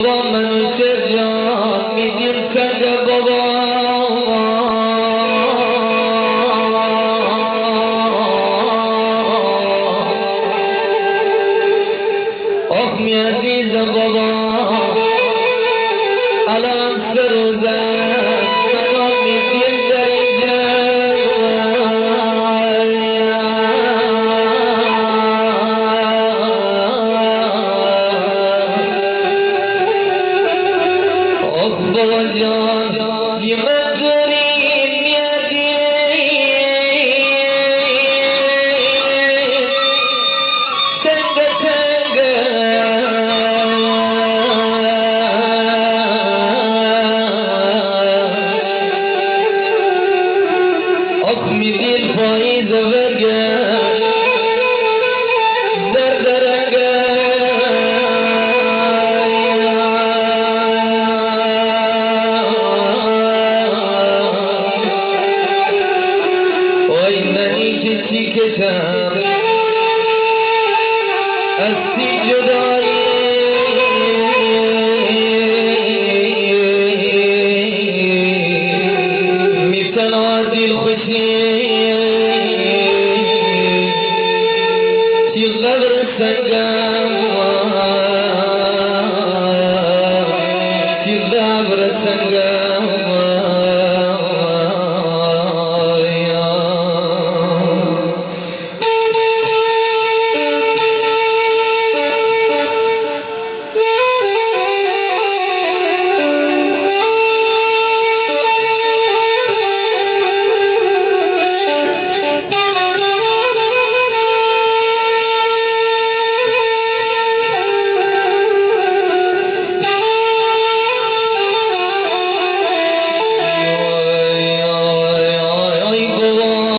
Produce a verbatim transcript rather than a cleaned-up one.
بابا منوچهر جان، می دیل تنگه بابا. آخ می عزیزه بابا، الان سه روزه منو می دیل دری جه. آخ بابا جان، جی من